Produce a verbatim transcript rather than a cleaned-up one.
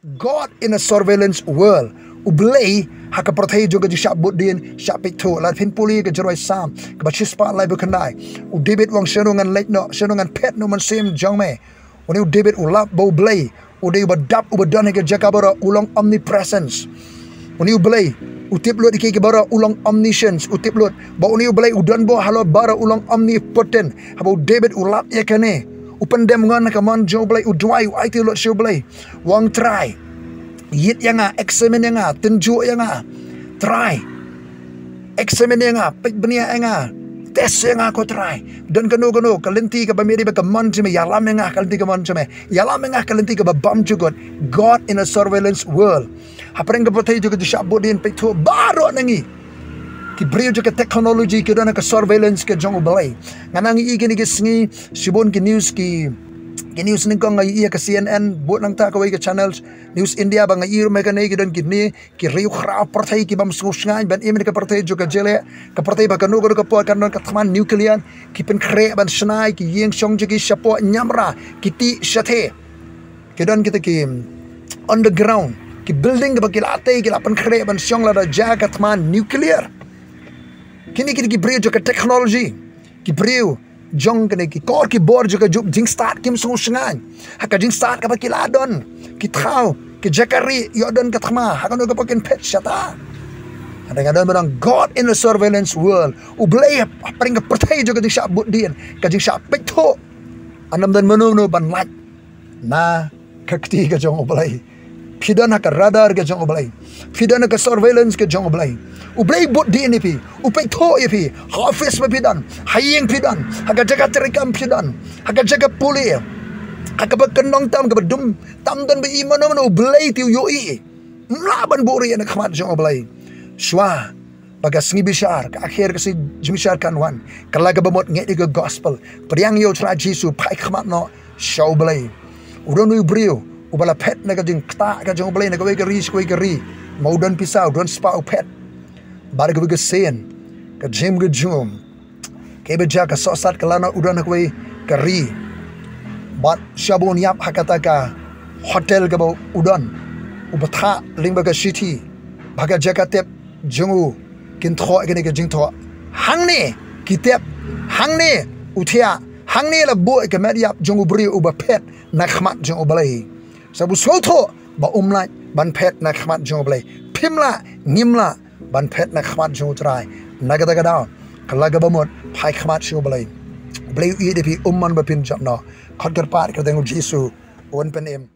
God in a surveillance world. U Blei ha ka pyrthei jong ka jingshah bud dien, shah peit thuh. Lada phin pule ka jingrwai Salm kaba shispah laiphew khyndai, u David u ong, shano ngan leit noh, shano ngan phet noh mynsiem jong me. Une u David u lap ba u Blei u dei uba dap, uba don ha ka jaka baroh, u long omnipresence. Une u Blei u tip lut ïa kiei kiei baroh, u long omniscience, u tip lut. Ba une u Blei u don bha halor baroh, u long omnipotent. Haba u David u lap ïa kane, u pyndem ngon ha ka mon jong u Blei, u duwai, u aiti lut sha u Blei. U ong, Trai, ïit ïa nga, examine ïa nga, tynjuh ïa nga. Trai, examine ïa nga, peit bniah ïa nga, test ïa nga ko Trai. Don kano kano ka lynti kaba me dei ba ka mon jong me, ïalam ïa nga ha ka lynti ka mon jong me. Ïalam ïa nga ha ka lynti kaba bymjukut. God in a surveillance world. Hapdeng ka pyrthei jong ka jingshah bud dien, peit thuh baroh na ngi ki briew jong ka technology ki don ha ka surveillance ka jong u Blei. Nga nang ïohi kine ki sngi shibun ki news, ki ki news nyngkong nga ïohi ha ka C N N, bud nangta kawei ka channel, News India, ba nga ïohi ruh mynta kane, ki don kine ki riew khraw pyrthei ki bym sngewsngaiñ ban im ha ka pyrthei jong ka jylliew, ka pyrthei ba kano kano ka por kan don ka thma nuclear, ki pynkhreh ban shna ïa ki ïing shong jong ki shapoh niamra, ki tih shathie. Ki don kita ki underground, ki building kiba ki la tei, ki la pynkhreh ban shong lada jia ka thma nuclear. Kine, kine ki briew jong ka technology, ki briew jong kane ki kor ki bor jong ka juk jingstad, kim sngewsngaiñ ha ka jingstad kaba ki la don. Ki thaw ki jaka rieh, ïoh don ka thma, ha kano ka por kin phet shata. Hynrei nga don ba don God in a surveillance world. U Blei hapdeng ka pyrthei jong ka jingshah bud dien, ka jingshah peit thuh. Ym don mano mano ban lait na ka kti ka jong u Blei. Phi don ha ka radar ka jong u Blei. Phi don ha ka surveillance ka jong u Blei. U Blei bud dien ïa phi, u peit thuh ïa phi. Ha office ba phi don, ha ïing phi don, ha ka jaka treikam phi don, ha ka jaka pule, ha kaba kyndong tam, kaba dum tam, don ba i mano mano, u Blei te u ïohi. Ym lah ban buhrieh na khmat jong u Blei. Shuwa ba ka sngi bishar, ka akhir ka sngi bishar kan wan, ka la kaba mut ngeit ïa ka gospel, pdiang ïa u Trai Jisu, phai khmat noh sha u Blei. U don u briew uba la phet na ka jingktah ka jong u Blei na kawei ka ri sha kawei ka ri. Ma u don pisa, u don spah, u phet. Bad kawei ka sien, ka jingim ka jingim, kaba jia ka sohsat ka la noh, u don ha kawei ka ri. Bad sha ba un ïap ha kata ka hotel kaba u don, u bthah lyngba ka shithi ba ka jaka tep jong u kin thoh kane ka jingthoh. Hangne ki tep, hangne u thiah, hangne la buh ka met ïap jong u briew uba phet na khmat jong u Blei. Sa u sngewthuh ba um lah ban phet na khmat jong u Blei. Phim lah, ngim lah ban phet na khmat jong u Trai. Na kata ka daw, ka la kaba mut phai khmat sha u Blei. U Blei u ïeit ïa phi, um mon ba phin jop noh. Khot kyrpad ka kyrteng u Jisu, un pynim.